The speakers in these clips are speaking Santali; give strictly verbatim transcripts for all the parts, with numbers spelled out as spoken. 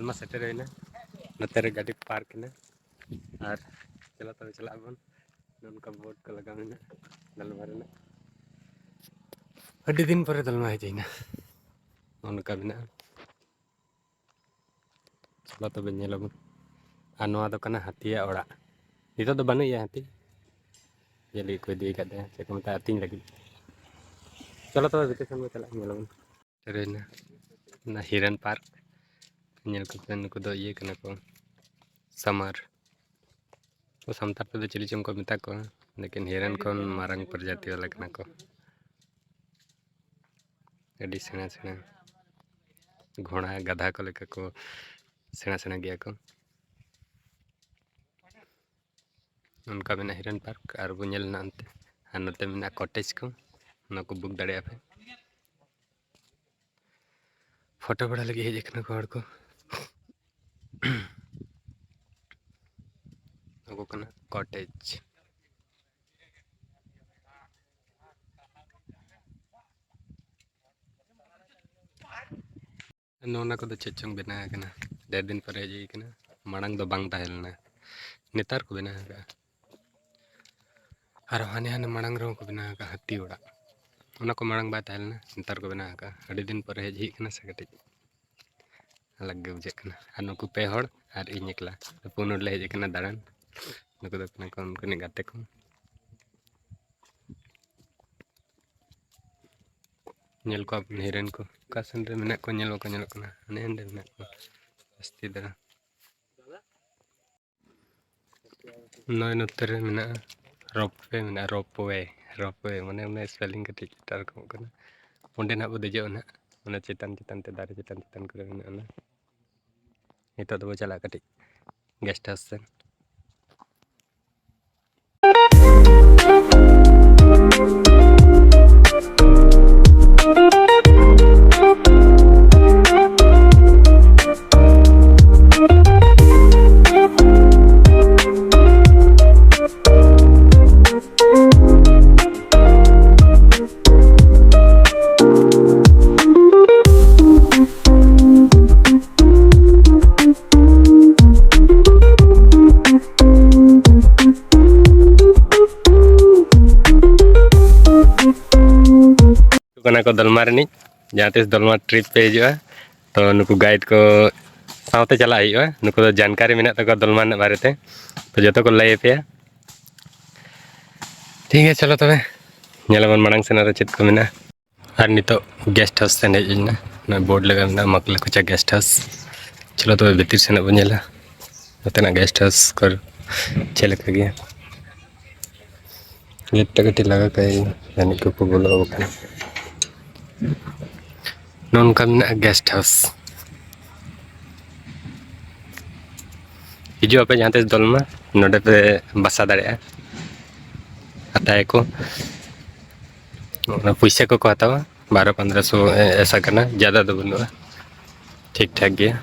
ᱫᱟᱞᱢᱟ ᱥᱮᱴᱮᱨ ᱦᱩᱭᱱᱟ᱾ ᱱᱚᱛᱮ ᱨᱮ ᱜᱟᱹᱰᱤ ᱯᱟᱨᱠ ᱮᱱᱟ᱾ ᱟᱨ ᱪᱚᱞᱚ ᱛᱚᱵᱮ ᱪᱟᱞᱟᱜ ᱟᱵᱚᱱ᱾ ᱱᱚᱝᱠᱟ ᱵᱳᱨᱰ ᱠᱚ ᱞᱟᱜᱟᱣ ᱢᱮᱱᱟᱜᱼᱟ ᱫᱟᱞᱢᱟ ᱨᱮᱱᱟᱜ᱾ ᱟᱹᱰᱤ ᱫᱤᱱ ᱯᱚᱨᱮ ᱫᱟᱞᱢᱟ ᱦᱮᱡ ᱦᱩᱭᱱᱟ᱾ ᱱᱚᱜᱼᱚ ᱱᱚᱝᱠᱟ ᱢᱮᱱᱟᱜᱼᱟ᱾ ᱪᱚᱞᱚ ᱛᱚᱵᱮ ᱧᱮᱞ ᱟᱵᱚᱱ᱾ ᱟᱨ ᱱᱚᱣᱟ ᱫᱚ ᱠᱟᱱᱟ ᱦᱟᱹᱛᱤᱭᱟᱜ ᱚᱲᱟᱜ᱾ ᱱᱤᱛᱚᱜ ᱫᱚ ᱵᱟᱹᱱᱩᱜ ᱮᱭᱟ ᱦᱟᱹᱛᱤ᱾ ᱤᱭᱟᱹ ᱞᱟᱹᱜᱤᱫ ᱠᱚ ᱤᱫᱤ ᱟᱠᱟᱫ ᱛᱟᱭᱟ, ᱪᱮᱫ ᱠᱚ ᱢᱮᱛᱟᱜᱼᱟ, ᱟᱹᱛᱤᱧ ᱞᱟᱹᱜᱤᱫ᱾ ᱪᱚᱞᱚ ᱛᱚᱵᱮ ᱵᱷᱤᱛᱤᱨ ᱥᱮᱱ ᱵᱚᱱ ᱪᱟᱞᱟᱜᱼᱟ, ᱧᱮᱞ ᱟᱵᱚᱱ᱾ ᱥᱮᱴᱮᱨ ᱦᱩᱭᱱᱟ ᱚᱱᱟ ᱦᱤᱨᱟᱱ ᱯᱟᱨᱠ᱾ ᱧᱮᱞ ᱠᱚᱯᱮ, ᱱᱩᱠᱩ ᱫᱚ ᱤᱭᱟᱹ ᱠᱟᱱᱟ ᱠᱚ, ᱥᱟᱢᱟᱨ᱾ ᱥᱟᱱᱛᱟᱲ ᱛᱮᱫᱚ ᱪᱤᱞᱤ ᱪᱚᱝ ᱠᱚ ᱢᱮᱛᱟ ᱠᱚᱣᱟ, ᱞᱮᱠᱤᱱ ᱦᱤᱨᱟᱱ ᱠᱷᱚᱱ ᱢᱟᱨᱟᱝ ᱯᱨᱚᱡᱟᱛᱤ ᱵᱟᱞᱟ ᱠᱟᱱᱟ ᱠᱚ᱾ ᱟᱹᱰᱤ ᱥᱮᱬᱟ ᱥᱮᱬᱟ ᱜᱷᱚᱲᱟ ᱜᱟᱫᱷᱟ ᱠᱚ ᱞᱮᱠᱟ ᱠᱚ ᱥᱮᱬᱟ ᱥᱮᱬᱟ ᱜᱮᱭᱟ ᱠᱚ᱾ ᱚᱱᱠᱟ ᱢᱮᱱᱟᱜᱼᱟ ᱦᱤᱨᱟᱱ ᱯᱟᱨᱠ᱾ ᱟᱨ ᱵᱚᱱ ᱧᱮᱞ ᱱᱟ ᱚᱱᱛᱮ, ᱟᱨ ᱱᱚᱛᱮ ᱢᱮᱱᱟᱜᱼᱟ ᱠᱚᱴᱮᱡᱽ ᱠᱚ, ᱚᱱᱟ ᱠᱚ ᱵᱩᱠ ᱫᱟᱲᱮᱭᱟᱜᱼᱟ ᱯᱮ᱾ ᱯᱷᱳᱴᱳ ᱵᱟᱲᱟ ᱞᱟᱹᱜᱤᱫ ᱦᱮᱡ ᱟᱠᱟᱱᱟ ᱠᱚ ᱦᱚᱲ ᱠᱚ᱾ ᱱᱚᱣᱟ ᱠᱚ ᱠᱟᱱᱟ ᱠᱚᱴᱮᱡᱽ᱾ ᱱᱚᱜᱼᱱᱟ ᱠᱚᱫᱚ ᱪᱮᱫ ᱪᱚᱝ ᱵᱮᱱᱟᱣ ᱟᱠᱟᱱᱟ, ᱰᱷᱮᱨ ᱫᱤᱱ ᱯᱚᱨᱮ ᱦᱮᱡ ᱦᱩᱭ ᱟᱠᱟᱱᱟ᱾ ᱢᱟᱲᱟᱝ ᱫᱚ ᱵᱟᱝ ᱛᱟᱦᱮᱸ ᱞᱮᱱᱟ, ᱱᱮᱛᱟᱨ ᱠᱚ ᱵᱮᱱᱟᱣ ᱟᱠᱟᱫᱼᱟ᱾ ᱟᱨ ᱦᱟᱱᱮ ᱦᱟᱱᱮ ᱢᱟᱲᱟᱝ ᱨᱮᱦᱚᱸ ᱠᱚ ᱵᱮᱱᱟᱣ ᱟᱠᱟᱫᱼᱟ ᱦᱟᱹᱛᱤ ᱚᱲᱟᱜ, ᱚᱱᱟ ᱠᱚ ᱢᱟᱲᱟᱝ ᱵᱟᱭ ᱛᱟᱦᱮᱸ ᱞᱮᱱᱟ, ᱱᱮᱛᱟᱨ ᱠᱚ ᱵᱮᱱᱟᱣ ᱟᱠᱟᱫᱼᱟ᱾ ᱟᱹᱰᱤ ᱫᱤᱱ ᱯᱚᱨᱮ ᱦᱮᱡ ᱦᱩᱭ ᱟᱠᱟᱱᱟ ᱥᱮ, ᱠᱟᱹᱴᱤᱡ ᱟᱞᱟᱜᱽ ᱜᱮ ᱵᱩᱡᱷᱟᱹᱜ ᱠᱟᱱᱟ᱾ ᱟᱨ ᱱᱩᱠᱩ ᱯᱮ ᱦᱚᱲ ᱟᱨ ᱤᱧ ᱮᱠᱞᱟ, ᱯᱩᱱ ᱦᱚᱲ ᱞᱮ ᱦᱮᱡ ᱟᱠᱟᱱᱟ ᱫᱟᱬᱟᱱ᱾ ᱱᱩᱠᱩ ᱫᱚ ᱠᱟᱱᱟ ᱠᱚ ᱩᱱᱠᱩ ᱨᱤᱱᱤᱡ ᱜᱟᱛᱮ ᱠᱚ᱾ ᱧᱮᱞ ᱠᱚᱣᱟ ᱵᱚᱱ ᱦᱤᱨᱟᱹᱱ ᱠᱚ ᱚᱠᱟ ᱥᱮᱱ ᱨᱮ ᱢᱮᱱᱟᱜ ᱠᱚᱣᱟ, ᱧᱮᱞ ᱵᱟᱠᱚ ᱧᱮᱞᱚᱜ ᱠᱟᱱᱟ, ᱦᱟᱱᱮ ᱦᱟᱸᱰᱮ ᱢᱮᱱᱟᱜ ᱠᱚᱣᱟ ᱡᱟᱹᱥᱛᱤ ᱫᱷᱟᱨᱟ᱾ ᱱᱚᱜᱼᱚᱭ ᱱᱚᱛᱮ ᱨᱮ ᱢᱮᱱᱟᱜᱼᱟ ᱨᱳᱯᱣᱮ ᱢᱮᱱᱟᱜᱼᱟ, ᱨᱳᱯᱣᱮ, ᱨᱳᱯᱣᱮ, ᱢᱟᱱᱮ ᱚᱱᱟ ᱥᱯᱮᱞᱤᱝ ᱠᱟᱹᱴᱤᱡ ᱮᱴᱟᱜ ᱨᱚᱠᱚᱢᱚᱜ ᱠᱟᱱᱟ᱾ ᱚᱸᱰᱮ ᱱᱟᱦᱟᱜ ᱵᱚ ᱫᱮᱡᱚᱜᱼᱟ ᱱᱟᱦᱟᱜ, ᱚᱱᱟ ᱪᱮᱛᱟᱱ ᱪᱮᱛᱟᱱ ᱛᱮ, ᱫᱟᱨᱮ ᱪᱮᱛᱟᱱ ᱪᱮᱛᱟᱱ ᱠᱚᱨᱮ ᱢᱮᱱᱟᱜᱼᱟ ᱚᱱᱟ᱾ ᱱᱤᱛᱚᱜ ᱫᱚᱵᱚ ᱪᱟᱞᱟᱜᱼᱟ ᱠᱟᱹᱴᱤᱡ ᱜᱮᱥᱴ ᱦᱟᱣᱩᱥ ᱥᱮᱱ᱾ ᱠᱚ ᱫᱚᱞᱢᱟ ᱨᱤᱱᱤᱡ, ᱡᱟᱦᱟᱸ ᱛᱤᱥ ᱫᱚᱞᱢᱟ trip ᱯᱮ ᱦᱤᱡᱩᱜᱼᱟ, ᱛᱚ ᱱᱩᱠᱩ guide ᱠᱚ ᱥᱟᱶᱛᱮ ᱪᱟᱞᱟᱜ ᱦᱩᱭᱩᱜᱼᱟ᱾ ᱱᱩᱠᱩ ᱫᱚ ᱡᱟᱱᱠᱟᱨᱤ ᱢᱮᱱᱟᱜ ᱛᱟᱠᱚᱣᱟ ᱫᱚᱞᱢᱟ ᱨᱮᱱᱟᱜ ᱵᱟᱨᱮᱛᱮ, ᱛᱚ ᱡᱚᱛᱚ ᱠᱚ ᱞᱟᱹᱭ ᱟᱯᱮᱭᱟ᱾ ᱴᱷᱤᱠ ᱜᱮᱭᱟ, ᱪᱚᱞᱚ ᱛᱚᱵᱮ ᱧᱮᱞ ᱟᱵᱚᱱ ᱢᱟᱲᱟᱝ ᱥᱮᱱ ᱟᱨᱚ ᱪᱮᱫ ᱠᱚ ᱢᱮᱱᱟᱜᱼᱟ᱾ ᱟᱨ ᱱᱤᱛᱚᱜ guest house ᱥᱮᱱ ᱦᱮᱡ ᱦᱩᱭ ᱮᱱᱟ᱾ ᱱᱚᱣᱟ board ᱞᱟᱜᱟᱣ ᱢᱮᱱᱟᱜᱼᱟ ᱢᱟᱠᱞᱟ ᱠᱚᱪᱟ guest house᱾ ᱪᱚᱞᱚ ᱛᱚᱵᱮ ᱵᱷᱤᱛᱤᱨ ᱥᱮᱱᱟᱜ ᱵᱚᱱ ᱧᱮᱞᱟ, ᱱᱚᱛᱮᱱᱟᱜ guest house ᱠᱚ ᱪᱮᱫ ᱞᱮᱠᱟ ᱜᱮᱭᱟ᱾ Gate ᱴᱟ ᱠᱟᱹᱴᱤᱡ ᱞᱟᱜᱟ ᱠᱟᱜ ᱡᱟᱹᱱᱤᱡ ᱠᱚᱠᱚ ᱵᱚᱞᱚ ᱟᱠᱟᱱᱟ᱾ ᱱᱚᱝᱠᱟ ᱢᱮᱱᱟᱜᱼᱟ guest house᱾ ᱦᱤᱡᱩᱜ ᱟᱯᱮ ᱡᱟᱦᱟᱸ ᱛᱤᱥ ᱫᱚᱞᱢᱟ, ᱱᱚᱰᱮ ᱯᱮ ᱵᱟᱥᱟ ᱫᱟᱲᱮᱭᱟᱜᱼᱟ᱾ ᱦᱟᱛᱟᱭᱟᱠᱚ, ᱚᱱᱟ ᱯᱩᱭᱥᱟᱹ ᱠᱚᱠᱚ ᱦᱟᱛᱟᱣᱟ, ᱵᱟᱨᱚ ᱯᱚᱱᱫᱽᱨᱚ ᱥᱚ ᱮ-, ᱮᱥᱟ ᱠᱟᱱᱟ, ᱡᱟᱫᱟ ᱫᱚ ᱵᱟᱹᱱᱩᱜᱼᱟ, ᱴᱷᱤᱠ ᱴᱷᱟᱠ ᱜᱮᱭᱟ᱾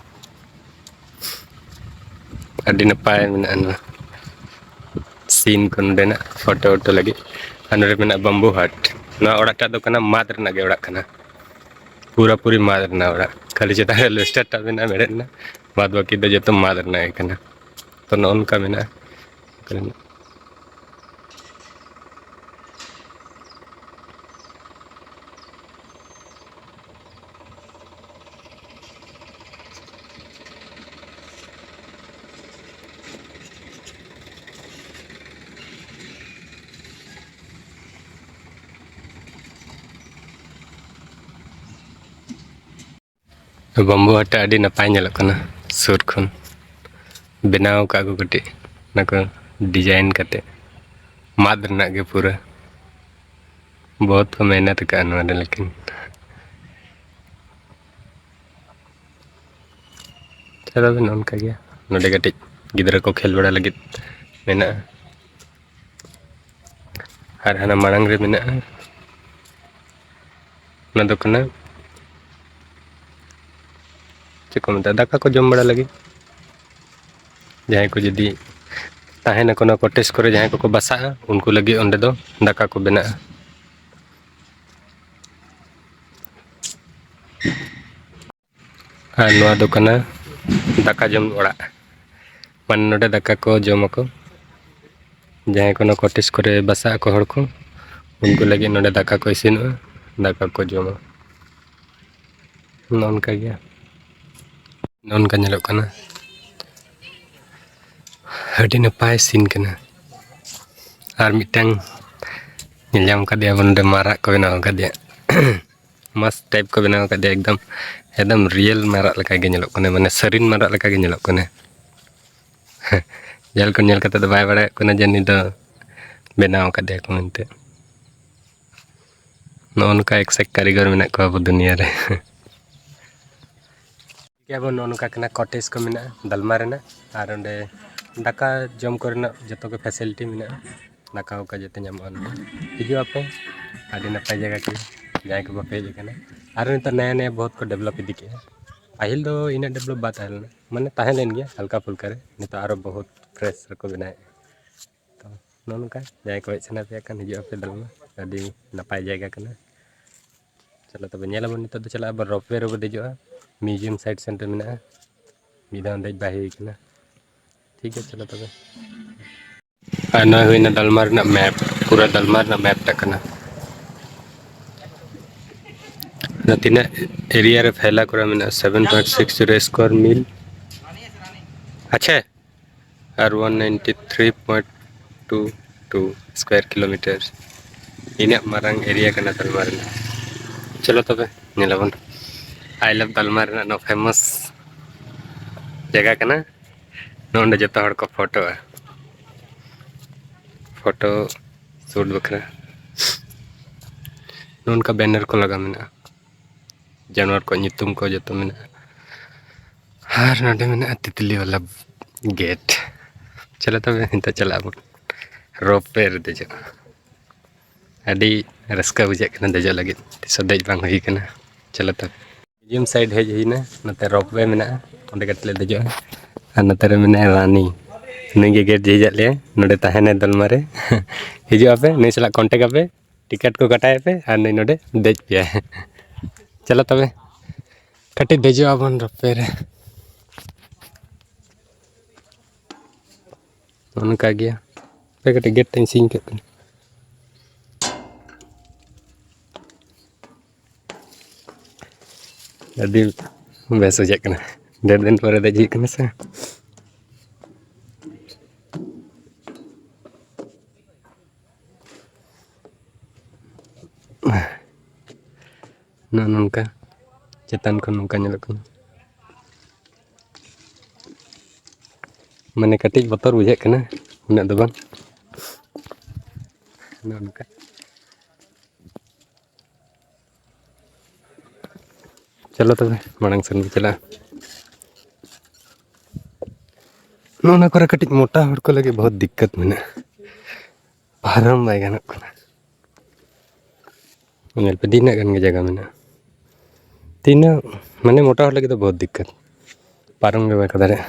ᱟᱹᱰᱤ ᱱᱟᱯᱟᱭ ᱢᱮᱱᱟᱜᱼᱟ ᱱᱚᱣᱟ scene ᱠᱚ ᱱᱚᱰᱮᱱᱟᱜ photo ᱣᱚᱴᱳ ᱞᱟᱹᱜᱤᱫ᱾ ᱟᱨ ᱱᱚᱰᱮ ᱢᱮᱱᱟᱜᱼᱟ bamboo hut᱾ ᱱᱚᱣᱟ ᱚᱲᱟᱜ ᱴᱟᱜ ᱫᱚ ᱠᱟᱱᱟ ᱢᱟᱫ ᱨᱮᱱᱟᱜ ᱜᱮ ᱚᱲᱟᱜ ᱠᱟᱱᱟ, ᱯᱩᱨᱟᱹ ᱯᱩᱨᱤ ᱢᱟᱫ ᱨᱮᱱᱟᱜ ᱚᱲᱟᱜ᱾ ᱠᱷᱟᱹᱞᱤ ᱪᱮᱛᱟᱱ ᱨᱮ alvester ᱴᱟᱜ ᱢᱮᱱᱟᱜᱼᱟ ᱢᱮᱬᱦᱮᱫ ᱨᱮᱱᱟᱜ, ᱵᱟᱫ ᱵᱟᱹᱠᱤ ᱫᱚ ᱡᱚᱛᱚ ᱢᱟᱫ ᱨᱮᱱᱟᱜ ᱜᱮ ᱠᱟᱱᱟ᱾ ᱛᱚ ᱱᱚᱜᱼᱚ ᱱᱚᱝᱠᱟ ᱢᱮᱱᱟᱜᱼᱟ᱾ Bamboo hut ᱟᱹᱰᱤ ᱱᱟᱯᱟᱭ ᱧᱮᱞᱚᱜ ᱠᱟᱱᱟ ᱥᱩᱨ ᱠᱷᱚᱱ᱾ ᱵᱮᱱᱟᱣ ᱠᱟᱜ ᱠᱚ ᱠᱟᱹᱴᱤᱡ ᱚᱱᱟ ᱠᱚ design ᱠᱟᱛᱮ, ᱢᱟᱫ ᱨᱮᱱᱟᱜ ᱜᱮ ᱯᱩᱨᱟᱹ᱾ ᱵᱚᱦᱩᱛ ᱠᱚ ᱢᱮᱦᱱᱚᱛ ᱠᱟᱜᱼᱟ ᱱᱚᱣᱟ ᱨᱮ, ᱞᱮᱠᱤᱱ ᱪᱟᱞᱟᱣ ᱫᱚ ᱱᱚᱜᱼᱚ ᱱᱚᱝᱠᱟ ᱜᱮ᱾ ᱱᱚᱰᱮ ᱠᱟᱹᱴᱤᱡ ᱜᱤᱫᱽᱨᱟᱹ ᱠᱚ ᱠᱷᱮᱞ ᱵᱟᱲᱟ ᱞᱟᱹᱜᱤᱫ ᱢᱮᱱᱟᱜᱼᱟ᱾ ᱟᱨ ᱦᱟᱱᱟ ᱢᱟᱲᱟᱝ ᱨᱮ ᱢᱮᱱᱟᱜᱼᱟ, ᱚᱱᱟ ᱫᱚ ᱠᱟᱱᱟ, ᱪᱮᱫ ᱠᱚ ᱢᱮᱛᱟᱜᱼᱟ, ᱫᱟᱠᱟ ᱠᱚ ᱡᱚᱢ ᱵᱟᱲᱟ ᱞᱟᱹᱜᱤᱫ᱾ ᱡᱟᱦᱟᱸᱭ ᱠᱚ ᱡᱩᱫᱤ ᱛᱟᱦᱮᱱᱟᱠᱚ ᱱᱚᱣᱟ cottage ᱠᱚᱨᱮ, ᱡᱟᱦᱟᱸᱭ ᱠᱚᱠᱚ ᱵᱟᱥᱟᱜᱼᱟ, ᱩᱱᱠᱩ ᱞᱟᱹᱜᱤᱫ ᱚᱸᱰᱮ ᱫᱚ ᱫᱟᱠᱟ ᱠᱚ ᱵᱮᱱᱟᱜᱼᱟ᱾ ᱟᱨ ᱱᱚᱣᱟ ᱫᱚ ᱠᱟᱱᱟ ᱫᱟᱠᱟ ᱡᱚᱢ ᱚᱲᱟᱜ, ᱢᱟᱱᱮ ᱱᱚᱰᱮ ᱫᱟᱠᱟ ᱠᱚ ᱡᱚᱢᱟᱠᱚ᱾ ᱡᱟᱦᱟᱸᱭ ᱠᱚ ᱱᱚᱣᱟ cottage ᱠᱚᱨᱮ ᱵᱟᱥᱟᱜ ᱟᱠᱚ ᱦᱚᱲ ᱠᱚ, ᱩᱱᱠᱩ ᱞᱟᱹᱜᱤᱫ ᱱᱚᱰᱮ ᱫᱟᱠᱟ ᱠᱚ ᱤᱥᱤᱱᱚᱜᱼᱟ᱾ ᱫᱟᱠᱟ ᱠᱚ ᱡᱚᱢᱟ᱾ ᱱᱚᱜᱼᱚ ᱱᱚᱝᱠᱟ ᱜᱮ, ᱱᱚᱜᱼᱚ ᱱᱚᱝᱠᱟ ᱧᱮᱞᱚᱜ ᱠᱟᱱᱟ᱾ ᱟᱹᱰᱤ ᱱᱟᱯᱟᱭ ᱥᱤᱱ ᱠᱟᱱᱟ᱾ ᱟᱨ ᱢᱤᱫᱴᱟᱝ ᱧᱮᱞ ᱧᱟᱢ ᱠᱟᱫᱮᱭᱟ ᱵᱚᱱ, ᱱᱚᱰᱮ ᱢᱟᱨᱟᱜ ᱠᱚ ᱵᱮᱱᱟᱣ ᱠᱟᱫᱮᱭᱟ᱾ ᱢᱚᱥᱛ ᱴᱟᱭᱤᱯ ᱠᱚ ᱵᱮᱱᱟᱣ ᱠᱟᱫᱮᱭᱟ, ᱮᱠᱫᱚᱢ, ᱮᱠᱫᱚᱢ ᱨᱤᱭᱮᱞ ᱢᱟᱨᱟᱜ ᱞᱮᱠᱟ ᱜᱮ ᱧᱮᱞᱚᱜ ᱠᱟᱱᱟ, ᱢᱟᱱᱮ ᱥᱟᱹᱨᱤᱱ ᱢᱟᱨᱟᱜ ᱞᱮᱠᱟ ᱜᱮ ᱧᱮᱞᱚᱜ ᱠᱟᱱᱟ᱾ ᱧᱮᱞ ᱠᱚ ᱧᱮᱞ ᱠᱟᱛᱮ ᱫᱚ ᱵᱟᱭ ᱵᱟᱲᱟᱭᱚᱜ ᱠᱟᱱᱟ ᱡᱮ ᱱᱩᱭ ᱫᱚ ᱵᱮᱱᱟᱣ ᱠᱟᱫᱮᱭᱟ ᱠᱚ ᱢᱮᱱᱛᱮ᱾ ᱱᱚᱜᱼᱚ ᱱᱚᱝᱠᱟ ᱮᱠᱥᱮᱠ ᱠᱟᱹᱨᱤᱜᱚᱨ ᱢᱮᱱᱟᱜ ᱠᱚᱣᱟ ᱟᱵᱚ ᱫᱩᱱᱤᱭᱟᱹ ᱨᱮ᱾ ᱴᱷᱤᱠ ᱜᱮᱭᱟ ᱵᱚᱱ, ᱱᱚᱜᱼᱚ ᱱᱚᱝᱠᱟ ᱠᱟᱱᱟ ᱠᱚᱴᱮᱡᱽ ᱠᱚ ᱢᱮᱱᱟᱜᱼᱟ ᱫᱟᱞᱢᱟ ᱨᱮᱱᱟᱜ, ᱟᱨ ᱚᱸᱰᱮ ᱫᱟᱠᱟ ᱡᱚᱢ ᱠᱚᱨᱮᱱᱟᱜ ᱡᱚᱛᱚ ᱜᱮ ᱯᱷᱮᱥᱮᱞᱤᱴᱤ ᱢᱮᱱᱟᱜᱼᱟ᱾ ᱫᱟᱠᱟ ᱩᱠᱟ ᱡᱚᱛᱚ ᱧᱟᱢᱚᱜᱼᱟ ᱱᱚᱰᱮ᱾ ᱦᱤᱡᱩᱜ ᱟᱯᱮ, ᱟᱹᱰᱤ ᱱᱟᱯᱟᱭ ᱡᱟᱭᱜᱟ ᱠᱟᱱᱟ, ᱡᱟᱦᱟᱸᱭ ᱠᱚ ᱵᱟᱯᱮ ᱦᱮᱡ ᱟᱠᱟᱱᱟ᱾ ᱟᱨ ᱱᱤᱛᱚᱜ ᱱᱟᱭᱟ ᱱᱟᱭᱟ ᱵᱚᱦᱩᱛ ᱠᱚ ᱰᱮᱵᱷᱞᱚᱯ ᱤᱫᱤ ᱠᱮᱜᱼᱟ᱾ ᱯᱟᱹᱦᱤᱞ ᱫᱚ ᱤᱱᱟᱹᱜ ᱰᱮᱵᱷᱞᱚᱯ ᱵᱟᱭ ᱛᱟᱦᱮᱸ ᱞᱮᱱᱟ, ᱢᱟᱱᱮ ᱛᱟᱦᱮᱸ ᱞᱮᱱ ᱜᱮᱭᱟ ᱦᱟᱞᱠᱟ ᱯᱷᱩᱞᱠᱟ ᱨᱮ, ᱱᱤᱛᱚᱜ ᱟᱨᱚ ᱵᱚᱦᱩᱛ ᱯᱷᱨᱮᱥ ᱨᱮᱠᱚ ᱵᱮᱱᱟᱣᱮᱫᱼᱟ᱾ ᱛᱚ ᱱᱚᱜᱼᱚ ᱱᱚᱝᱠᱟ ᱡᱟᱦᱟᱸᱭ ᱠᱚ ᱦᱮᱡ ᱥᱟᱱᱟ ᱯᱮᱭᱟ ᱠᱷᱟᱱ ᱦᱤᱡᱩᱜ ᱟᱯᱮ ᱫᱟᱞᱢᱟ, ᱟᱹᱰᱤ ᱱᱟᱯᱟᱭ ᱡᱟᱭᱜᱟ ᱠᱟᱱᱟ᱾ ᱪᱚᱞᱚ ᱛᱚᱵᱮ ᱧᱮᱞ ᱟᱵᱚᱱ, ᱱᱤᱛᱚᱜ ᱫᱚ ᱪᱟᱞᱟᱜ ᱟᱵᱚᱱ ᱨᱳᱯᱣᱮ ᱨᱮᱵᱚ ᱫᱮᱡᱚᱜᱼᱟ᱾ ᱢᱤᱭᱩᱡᱤᱭᱟᱢ ᱥᱟᱭᱤᱰ ᱥᱮᱱ ᱨᱮ ᱢᱮᱱᱟᱜᱼᱟ, ᱢᱤᱫ ᱫᱷᱟᱣ ᱫᱮᱡ ᱵᱟᱭ ᱦᱩᱭ ᱠᱟᱱᱟ᱾ ᱴᱷᱤᱠ ᱜᱮᱭᱟ, ᱪᱚᱞᱚ ᱛᱚᱵᱮ᱾ ᱟᱨ ᱱᱚᱣᱟ ᱦᱩᱭᱱᱟ ᱫᱟᱞᱢᱟ ᱨᱮᱱᱟᱜ ᱢᱮᱯ, ᱯᱩᱨᱟᱹ ᱫᱟᱞᱢᱟ ᱨᱮᱱᱟᱜ ᱢᱮᱯ ᱴᱟᱜ ᱠᱟᱱᱟ᱾ ᱚᱱᱟ ᱛᱤᱱᱟᱹᱜ ᱮᱨᱤᱭᱟ ᱨᱮ ᱯᱷᱮᱞᱟ ᱠᱚᱨᱟ ᱢᱮᱱᱟᱜᱼᱟ, seven point six zero square mil, ᱟᱪᱪᱷᱟ, ᱟᱨ one ninety three point two two square kilometer᱾ ᱤᱱᱟᱹᱜ ᱢᱟᱨᱟᱝ ᱮᱨᱤᱭᱟ ᱠᱟᱱᱟ ᱫᱟᱞᱢᱟ ᱨᱮᱱᱟᱜ᱾ ᱪᱚᱞᱚ ᱛᱚᱵᱮ ᱧᱮᱞ ᱟᱵᱚᱱ᱾ I love ᱫᱟᱞᱢᱟ ᱨᱮᱱᱟᱜ ᱱᱚᱣᱟ ᱯᱷᱮᱢᱟᱥ ᱡᱟᱭᱜᱟ ᱠᱟᱱᱟ᱾ ᱱᱚᱰᱮ ᱡᱚᱛᱚ ᱦᱚᱲ ᱠᱚ ᱯᱷᱳᱴᱳᱜᱼᱟ, ᱯᱷᱳᱴᱳ ᱥᱩᱴ ᱵᱟᱠᱷᱨᱟ᱾ ᱱᱚᱝᱠᱟ ᱵᱮᱱᱟᱨ ᱠᱚ ᱞᱟᱜᱟᱣ ᱢᱮᱱᱟᱜᱼᱟ, ᱡᱟᱱᱣᱟᱨ ᱠᱚᱣᱟᱜ ᱧᱩᱛᱩᱢ ᱠᱚ ᱡᱚᱛᱚ ᱢᱮᱱᱟᱜᱼᱟ᱾ ᱟᱨ ᱱᱚᱰᱮ ᱢᱮᱱᱟᱜᱼᱟ ᱛᱤᱛᱞᱤ ᱵᱟᱞᱟ ᱜᱮᱴ᱾ ᱪᱚᱞᱚ ᱛᱚᱵᱮ ᱱᱤᱛᱚᱜ ᱪᱟᱞᱟᱜ ᱟᱵᱚᱱ ᱨᱳᱯᱣᱮ ᱨᱮ ᱫᱮᱡᱚᱜ᱾ ᱟᱹᱰᱤ ᱨᱟᱹᱥᱠᱟᱹ ᱵᱩᱡᱷᱟᱹᱜ ᱠᱟᱱᱟ ᱫᱮᱡᱚᱜ ᱞᱟᱹᱜᱤᱫ, ᱛᱤᱥ ᱦᱚᱸ ᱫᱮᱡ ᱵᱟᱝ ᱦᱩᱭ ᱠᱟᱱᱟ᱾ ᱪᱚᱞᱚ ᱛᱚᱵᱮ᱾ ᱢᱤᱭᱩᱡᱤᱭᱟᱢ ᱥᱟᱭᱤᱰ ᱦᱮᱡ ᱦᱩᱭᱱᱟ, ᱱᱚᱛᱮ ᱨᱳᱯᱣᱮ ᱢᱮᱱᱟᱜᱼᱟ, ᱚᱸᱰᱮ ᱠᱟᱹᱴᱤᱡ ᱞᱮ ᱫᱮᱡᱚᱜᱼᱟ᱾ ᱟᱨ ᱱᱚᱛᱮ ᱨᱮ ᱢᱮᱱᱟᱭᱟ ᱨᱟᱱᱤ, ᱱᱩᱭ ᱜᱮ ᱜᱮᱴ ᱡᱷᱤᱡᱟᱜ ᱞᱮᱭᱟ, ᱱᱚᱰᱮ ᱛᱟᱦᱮᱱᱟᱭ ᱫᱟᱞᱢᱟ ᱨᱮ᱾ ᱦᱤᱡᱩᱜ ᱟᱯᱮ, ᱱᱩᱭ ᱥᱟᱞᱟᱜ ᱠᱚᱱᱴᱮᱠ ᱟᱯᱮ, ᱴᱤᱠᱤᱴ ᱠᱚ ᱠᱟᱴᱟᱭ ᱯᱮ ᱟᱨ ᱱᱩᱭ ᱱᱚᱰᱮ ᱫᱮᱡ ᱯᱮᱭᱟᱭ᱾ ᱪᱚᱞᱚ ᱛᱚᱵᱮ, ᱠᱟᱹᱴᱤᱡ ᱫᱮᱡᱚᱜ ᱟᱵᱚᱱ ᱨᱳᱯᱣᱮ ᱨᱮ᱾ ᱱᱚᱜᱼᱚ ᱱᱚᱝᱠᱟ ᱜᱮᱭᱟ᱾ ᱦᱟᱯᱮ ᱠᱟᱹᱴᱤᱡ ᱜᱮᱴ ᱴᱟᱜ ᱤᱧ ᱥᱤᱧ ᱠᱟᱜ ᱠᱟᱱᱟ᱾ ᱟᱹᱰᱤ ᱵᱮᱥ ᱵᱩᱡᱷᱟᱹᱜ ᱠᱟᱱᱟ᱾ ᱰᱷᱮᱨ ᱫᱤᱱ ᱯᱚᱨᱮ ᱫᱮᱡ ᱦᱩᱭᱩᱜ ᱠᱟᱱᱟ ᱥᱮ᱾ ᱱᱚᱜᱼᱚ ᱱᱚᱝᱠᱟ ᱪᱮᱛᱟᱱ ᱠᱷᱚᱱ ᱱᱚᱝᱠᱟ ᱧᱮᱞᱚᱜ ᱠᱟᱱᱟ᱾ ᱢᱟᱱᱮ ᱠᱟᱹᱴᱤᱡ ᱵᱚᱛᱚᱨ ᱵᱩᱡᱷᱟᱹᱜ ᱠᱟᱱᱟ, ᱩᱱᱟᱹᱜ ᱫᱚ ᱵᱟᱝ᱾ ᱱᱚᱜᱼᱚ ᱱᱚᱝᱠᱟ᱾ ᱪᱚᱞᱚ ᱛᱚᱵᱮ ᱢᱟᱲᱟᱝ ᱥᱮᱱ ᱵᱚᱱ ᱪᱟᱞᱟᱜᱼᱟ᱾ ᱱᱚᱜᱼᱚ ᱱᱚᱣᱟ ᱠᱚᱨᱮ ᱠᱟᱹᱴᱤᱡ ᱢᱚᱴᱟ ᱦᱚᱲ ᱠᱚ ᱞᱟᱹᱜᱤᱫ ᱵᱚᱦᱩᱛ ᱫᱤᱠᱠᱟᱛ ᱢᱮᱱᱟᱜᱼᱟ, ᱯᱟᱨᱚᱢ ᱵᱟᱭ ᱜᱟᱱᱚᱜ ᱠᱟᱱᱟ᱾ ᱧᱮᱞ ᱯᱮ, ᱛᱤᱱᱟᱹᱜ ᱜᱟᱱ ᱜᱮ ᱡᱟᱭᱜᱟ ᱢᱮᱱᱟᱜᱼᱟ᱾ ᱛᱤᱱᱟᱹᱜ ᱢᱟᱱᱮ ᱢᱚᱴᱟ ᱦᱚᱲ ᱞᱟᱹᱜᱤᱫ ᱫᱚ ᱵᱚᱦᱩᱛ ᱫᱤᱠᱠᱟᱛ, ᱯᱟᱨᱚᱢ ᱜᱮ ᱵᱟᱭ ᱫᱟᱲᱮᱭᱟᱜᱼᱟ᱾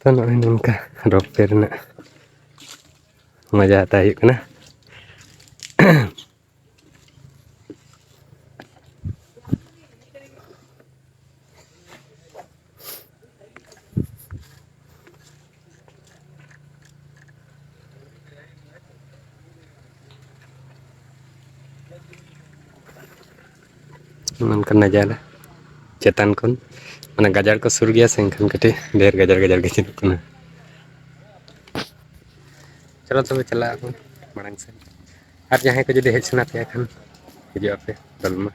ᱛᱚ ᱱᱚᱜᱼᱚᱭ ᱱᱚᱝᱠᱟ ᱨᱳᱯ ᱨᱮᱱᱟᱜ ᱢᱚᱡᱟ ᱦᱟᱛᱟᱣ ᱦᱩᱭᱩᱜ ᱠᱟᱱᱟ᱾ ᱱᱚᱝᱠᱟᱱ ᱱᱟᱡᱟᱨᱟ ᱪᱮᱛᱟᱱ ᱠᱷᱚᱱ, ᱢᱟᱱᱮ ᱜᱟᱡᱟᱲ ᱠᱚ ᱥᱩᱨ ᱜᱮᱭᱟ ᱥᱮ, ᱮᱱᱠᱷᱟᱱ ᱠᱟᱹᱴᱤᱡ ᱰᱷᱮᱨ ᱜᱟᱡᱟᱲ ᱜᱟᱡᱟᱲ ᱜᱮ ᱧᱮᱞᱚᱜ ᱠᱟᱱᱟ᱾ ᱪᱚᱞᱚ ᱛᱚᱵᱮ ᱪᱟᱞᱟᱜ ᱟᱵᱚᱱ ᱢᱟᱲᱟᱝ ᱥᱮᱫ᱾ ᱟᱨ ᱡᱟᱦᱟᱸᱭ ᱠᱚ ᱡᱩᱫᱤ ᱦᱮᱡ ᱥᱟᱱᱟ ᱯᱮᱭᱟ ᱠᱷᱟᱱ, ᱦᱤᱡᱩᱜ ᱟᱯᱮ ᱫᱚᱞᱢᱟ᱾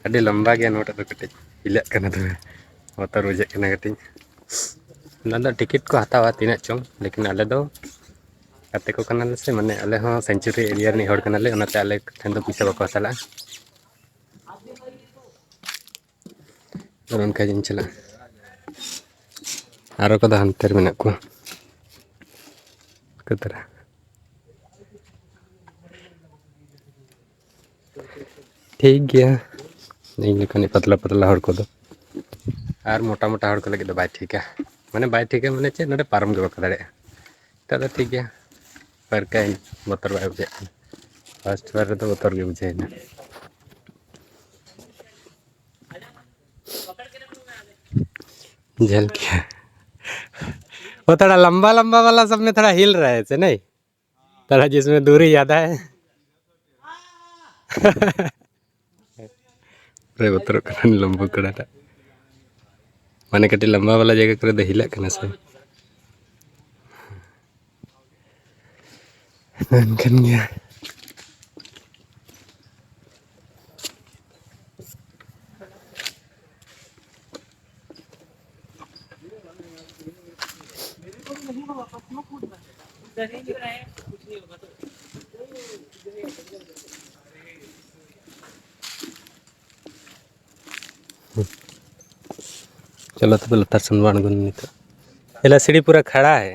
ᱟᱹᱰᱤ ᱞᱚᱢᱵᱟ ᱜᱮᱭᱟ ᱱᱚᱣᱟᱴᱟᱜ ᱫᱚ, ᱠᱟᱹᱴᱤᱡ ᱦᱤᱞᱟᱹᱜ ᱠᱟᱱᱟ ᱫᱚᱢᱮ, ᱵᱚᱛᱚᱨ ᱵᱩᱡᱷᱟᱹᱜ ᱠᱟᱱᱟ ᱠᱟᱹᱴᱤᱡ᱾ ᱚᱱᱟ ᱫᱚ ᱴᱤᱠᱤᱴ ᱠᱚ ᱦᱟᱛᱟᱣᱟ ᱛᱤᱱᱟᱹᱜ ᱪᱚᱝ, ᱞᱮᱠᱤᱱ ᱟᱞᱮ ᱫᱚ ᱜᱟᱛᱮ ᱠᱚ ᱠᱟᱱᱟᱞᱮ ᱥᱮ, ᱢᱟᱱᱮ ᱟᱞᱮ ᱦᱚᱸ ᱥᱮᱧᱪᱩᱨᱤ ᱮᱨᱤᱭᱟ ᱨᱤᱱᱤᱡ ᱦᱚᱲ ᱠᱟᱱᱟᱞᱮ, ᱚᱱᱟᱛᱮ ᱟᱞᱮ ᱴᱷᱮᱱ ᱫᱚ ᱯᱚᱭᱥᱟ ᱵᱟᱠᱚ ᱦᱟᱛᱟᱣ ᱞᱟᱜᱼᱟ᱾ ᱟᱨ ᱚᱱᱠᱟ ᱜᱤᱧ ᱪᱟᱞᱟᱜᱼᱟ᱾ ᱟᱨᱚ ᱠᱚᱫᱚ ᱦᱟᱱᱛᱮ ᱨᱮ ᱢᱮᱱᱟᱜ ᱠᱚᱣᱟ᱾ ᱚᱠᱟ ᱛᱟᱨᱟ? ᱴᱷᱤᱠ ᱜᱮᱭᱟ, ᱤᱧ ᱞᱮᱠᱟᱱᱤᱡ ᱯᱟᱛᱞᱟ ᱯᱟᱛᱞᱟ ᱦᱚᱲ ᱠᱚᱫᱚ᱾ ᱟᱨ ᱢᱚᱴᱟ ᱢᱚᱴᱟ ᱦᱚᱲ ᱠᱚ ᱞᱟᱹᱜᱤᱫ ᱫᱚ ᱵᱟᱭ ᱴᱷᱤᱠᱟ, ᱢᱟᱱᱮ ᱵᱟᱭ ᱴᱷᱤᱠᱟ ᱢᱟᱱᱮ ᱪᱮᱫ, ᱱᱚᱰᱮ ᱯᱟᱨᱚᱢ ᱜᱮ ᱵᱟᱠᱚ ᱫᱟᱲᱮᱭᱟᱜᱼᱟ᱾ ᱱᱤᱛᱚᱜ ᱫᱚ ᱴᱷᱤᱠ ᱜᱮᱭᱟ, ᱯᱟᱹᱨᱠᱟᱹᱧ, ᱵᱚᱛᱚᱨ ᱵᱟᱭ ᱵᱩᱡᱷᱟᱹᱜ ᱠᱟᱱᱟ᱾ ᱯᱷᱟᱥᱴ ᱵᱟᱨ ᱨᱮᱫᱚ ᱵᱚᱛᱚᱨ ᱜᱮ ᱵᱩᱡᱷᱟᱹᱣᱮᱱᱟ᱾ ᱡᱷᱟᱹᱞ ᱜᱮᱭᱟ᱾ वो थोड़ा लंबा लंबा वाला सब में थोड़ा हिल रहा है ऐसे, नहीं? थोड़ा जिसमें दूरी ज़्यादा है। ᱯᱩᱨᱟᱹ ᱵᱚᱛᱚᱨᱚᱜ ᱠᱟᱱᱟ ᱞᱚᱢᱵᱩ ᱠᱚᱲᱟᱴᱟᱜ᱾ ᱢᱟᱱᱮ ᱠᱟᱹᱴᱤᱡ ᱞᱟᱢᱵᱟ ᱵᱟᱞᱟ ᱡᱟᱭᱜᱟ ᱠᱚᱨᱮ ᱫᱚ ᱦᱤᱞᱟᱹᱜ ᱠᱟᱱᱟ ᱥᱮ᱾ ᱮᱱᱠᱷᱟᱱ ᱜᱮ᱾ चलो तब लतार सन बन गुन नहीं तो। एला सीढ़ी पूरा खड़ा है।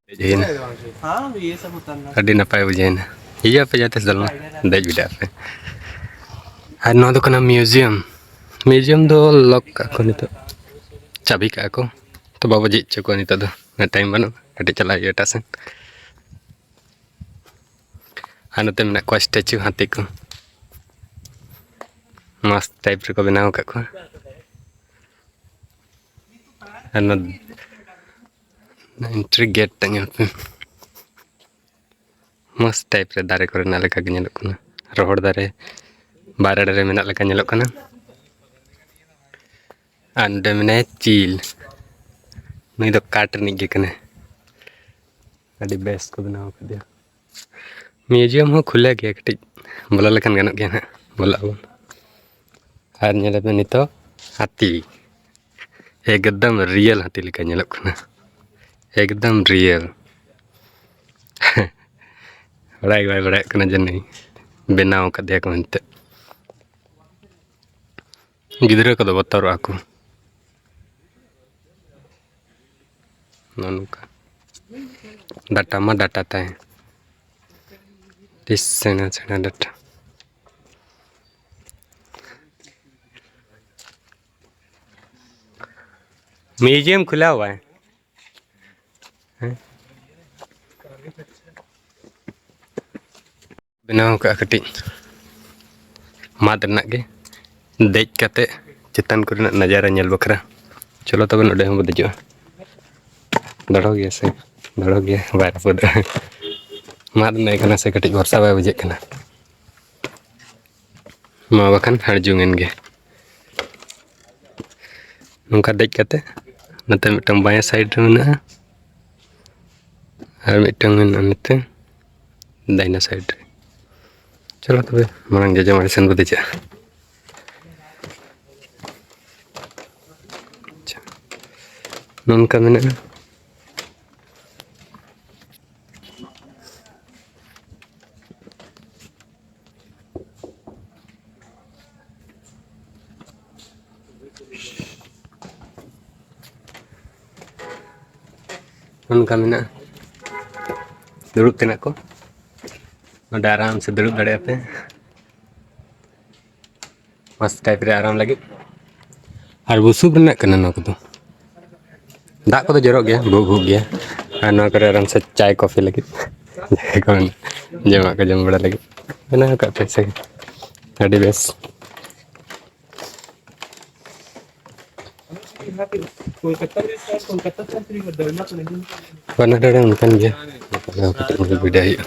ᱦᱮᱡ ᱦᱩᱭᱱᱟ᱾ ᱦᱮᱸ, ᱤᱭᱟᱹ ᱥᱟᱵ ᱩᱛᱟᱨᱱᱟ᱾ ᱟᱹᱰᱤ ᱱᱟᱯᱟᱭ ᱵᱩᱡᱷᱟᱹᱣᱱᱟ᱾ ᱦᱤᱡᱩᱜ ᱟᱯᱮ ᱡᱟᱦᱟᱸ ᱛᱤᱥ ᱫᱚᱞᱢᱟ, ᱫᱮᱡ ᱵᱤᱰᱟᱹᱜ ᱟᱯᱮ᱾ ᱟᱨ ᱱᱚᱣᱟ ᱫᱚ ᱠᱟᱱᱟ ᱢᱤᱭᱩᱡᱤᱭᱟᱢ᱾ ᱢᱤᱭᱩᱡᱤᱭᱟᱢ ᱫᱚ ᱞᱚᱠ ᱠᱟᱜᱼᱟ ᱠᱚ ᱱᱤᱛᱚᱜ, ᱪᱟᱹᱵᱤ ᱠᱟᱜᱼᱟ ᱠᱚ᱾ ᱛᱚ ᱵᱟᱵᱚ ᱡᱷᱤᱡ ᱦᱚᱪᱚ ᱠᱚᱣᱟ ᱱᱤᱛᱚᱜ ᱫᱚ, ᱩᱱᱟᱹᱜ ᱴᱟᱭᱤᱢ ᱵᱟᱹᱱᱩᱜᱼᱟ, ᱠᱟᱹᱴᱤᱡ ᱪᱟᱞᱟᱜ ᱦᱩᱭᱩᱜᱼᱟ ᱮᱴᱟᱜ ᱥᱮᱱ᱾ ᱟᱨ ᱱᱚᱛᱮ ᱢᱮᱱᱟᱜ ᱠᱚᱣᱟ ᱥᱴᱮᱪᱩ ᱦᱟᱹᱛᱤ ᱠᱚ, ᱢᱚᱥᱛ ᱴᱟᱭᱤᱯ ᱨᱮᱠᱚ ᱵᱮᱱᱟᱣ ᱟᱠᱟᱫ ᱠᱚᱣᱟ᱾ ᱟᱨ ᱱᱚᱣᱟ ᱮᱱᱴᱨᱤ ᱜᱮᱴ ᱴᱟᱜ ᱧᱮᱞ ᱯᱮ, ᱢᱚᱥᱛ ᱴᱟᱭᱤᱯ ᱨᱮ ᱫᱟᱨᱮ ᱠᱚᱨᱮᱱᱟᱜ ᱞᱮᱠᱟ ᱜᱮ ᱧᱮᱞᱚᱜ ᱠᱟᱱᱟ, ᱨᱚᱦᱚᱲ ᱫᱟᱨᱮ ᱵᱟᱨ ᱟᱲᱮ ᱨᱮ ᱢᱮᱱᱟᱜ ᱞᱮᱠᱟ ᱧᱮᱞᱚᱜ ᱠᱟᱱᱟ᱾ ᱟᱨ ᱱᱚᱰᱮ ᱢᱮᱱᱟᱭᱟ ᱪᱤᱞ, ᱱᱩᱭ ᱫᱚ ᱠᱟᱴ ᱨᱤᱱᱤᱡ ᱜᱮ ᱠᱟᱱᱟᱭ᱾ ᱟᱹᱰᱤ ᱵᱮᱥ ᱠᱚ ᱵᱮᱱᱟᱣ ᱟᱠᱟᱫᱮᱭᱟ᱾ ᱢᱤᱭᱩᱡᱤᱭᱟᱢ ᱦᱚᱸ ᱠᱷᱩᱞᱟᱹ ᱜᱮᱭᱟ, ᱠᱟᱹᱴᱤᱡ ᱵᱚᱞᱚ ᱞᱮᱠᱷᱟᱱ ᱜᱟᱱᱚᱜ ᱜᱮᱭᱟ ᱱᱟᱦᱟᱜ, ᱵᱚᱞᱚᱜ ᱟᱵᱚᱱ᱾ ᱟᱨ ᱧᱮᱞ ᱟᱵᱮᱱ ᱱᱤᱛᱚᱜ ᱦᱟᱹᱛᱤ, ᱮᱠᱫᱚᱢ ᱨᱤᱭᱮᱞ ᱦᱟᱹᱛᱤ ᱞᱮᱠᱟ ᱧᱮᱞᱚᱜ ᱠᱟᱱᱟ, ᱮᱠᱫᱚᱢ ᱨᱤᱭᱮᱞ᱾ ᱵᱟᱲᱟᱭ ᱜᱮ ᱵᱟᱭ ᱵᱟᱲᱟᱭᱚᱜ ᱠᱟᱱᱟ ᱡᱮ ᱱᱩᱭ ᱵᱮᱱᱟᱣ ᱠᱟᱫᱮᱭᱟ ᱠᱚ ᱢᱮᱱᱛᱮ᱾ ᱜᱤᱫᱽᱨᱟᱹ ᱠᱚᱫᱚ ᱵᱚᱛᱚᱨᱚᱜᱼᱟ ᱠᱚ᱾ ᱱᱚᱜᱼᱚ ᱱᱚᱝᱠᱟ᱾ ᱰᱟᱴᱟ ᱢᱟ ᱰᱟᱴᱟ ᱛᱟᱭ᱾ ᱟᱹᱰᱤ ᱥᱮᱬᱟ ᱥᱮᱬᱟ ᱰᱟᱴᱟ᱾ ᱢᱤᱭᱩᱡᱤᱭᱟᱢ ᱠᱷᱩᱞᱟᱣ ᱵᱟᱭ? ᱦᱮᱸ? ᱵᱮᱱᱟᱣ ᱠᱟᱜᱼᱟ ᱠᱟᱹᱴᱤᱡ ᱢᱟᱫ ᱨᱮᱱᱟᱜ ᱜᱮ, ᱫᱮᱡ ᱠᱟᱛᱮ ᱪᱮᱛᱟᱱ ᱠᱚᱨᱮᱱᱟᱜ ᱱᱟᱡᱟᱨᱟ ᱧᱮᱞ ᱵᱟᱠᱷᱨᱟ᱾ ᱪᱚᱞᱚ ᱛᱚᱵᱮ ᱱᱚᱸᱰᱮ ᱦᱚᱸᱵᱚ ᱫᱮᱡᱚᱜᱼᱟ, ᱰᱟᱲᱦᱚ ᱜᱮᱭᱟ ᱥᱮ᱾ ᱫᱚᱲᱚ ᱜᱮᱭᱟ, ᱵᱟᱭ ᱨᱟᱹᱯᱩᱫᱚᱜᱼᱟ᱾ ᱢᱟᱫ ᱨᱮᱱᱟᱜ ᱠᱟᱱᱟ ᱥᱮ, ᱠᱟᱹᱴᱤᱡ ᱵᱷᱚᱨᱥᱟ ᱵᱟᱭ ᱵᱩᱡᱷᱟᱹᱜ ᱠᱟᱱᱟ᱾ ᱢᱟ ᱵᱟᱠᱷᱟᱱ ᱦᱟᱹᱲᱡᱩᱝ ᱮᱱ ᱜᱮ᱾ ᱱᱚᱝᱠᱟ ᱫᱮᱡ ᱠᱟᱛᱮ ᱱᱚᱛᱮ ᱢᱤᱫᱴᱟᱝ ᱵᱟᱸᱭᱟ side ᱨᱮ ᱢᱮᱱᱟᱜᱼᱟ, ᱟᱨ ᱢᱤᱫᱴᱟᱝ ᱢᱮᱱᱟᱜᱼᱟ ᱱᱚᱛᱮ ᱫᱟᱭᱱᱟ side ᱨᱮ᱾ ᱪᱚᱞᱚ ᱛᱚᱵᱮ ᱢᱟᱲᱟᱝ ᱡᱚᱡᱚ ᱢᱟᱹᱲᱤ ᱥᱮᱱ ᱵᱚ ᱫᱮᱡᱚᱜᱼᱟ᱾ ᱟᱪᱪᱷᱟ, ᱱᱚᱝᱠᱟ ᱢᱮᱱᱟᱜᱼᱟ᱾ ᱚᱱᱠᱟ ᱢᱮᱱᱟᱜᱼᱟ ᱫᱩᱲᱩᱵ ᱛᱮᱱᱟᱜ ᱠᱚ, ᱱᱚᱰᱮ ᱟᱨᱟᱢ ᱥᱮ ᱫᱩᱲᱩᱵ ᱫᱟᱲᱮᱭᱟᱜᱼᱟ ᱯᱮ᱾ ᱢᱚᱥᱛ type ᱨᱮ ᱟᱨᱟᱢ ᱞᱟᱹᱜᱤᱫ᱾ ᱟᱨ ᱵᱩᱥᱩᱵ ᱨᱮᱱᱟᱜ ᱠᱟᱱᱟ ᱱᱚᱣᱟ ᱠᱚᱫᱚ᱾ ᱫᱟᱜ ᱠᱚᱫᱚ ᱡᱚᱨᱚᱜ ᱜᱮᱭᱟ, ᱵᱷᱩᱜ ᱵᱷᱩᱜ ᱜᱮᱭᱟ᱾ ᱟᱨ ᱱᱚᱣᱟ ᱠᱚᱨᱮ ᱟᱨᱟᱢ ᱥᱮ ᱪᱟᱭ ᱠᱚᱯᱷᱤ ᱞᱟᱹᱜᱤᱫ ᱡᱟᱦᱟᱸᱭ ᱠᱚ ᱢᱮᱱᱟ, ᱡᱚᱢᱟᱜ ᱠᱚ ᱡᱚᱢ ᱵᱟᱲᱟ ᱞᱟᱹᱜᱤᱫ ᱵᱮᱱᱟᱣ ᱟᱠᱟᱫ ᱯᱮ ᱥᱮ᱾ ᱟᱹᱰᱤ ᱵᱮᱥ᱾ ᱵᱟᱱᱟᱨ ᱟᱲᱮ ᱚᱱᱠᱟᱱ ᱜᱮᱭᱟ᱾ ᱠᱟᱹᱴᱤᱡ ᱵᱷᱤᱰᱟᱹ ᱦᱩᱭᱩᱜᱼᱟ᱾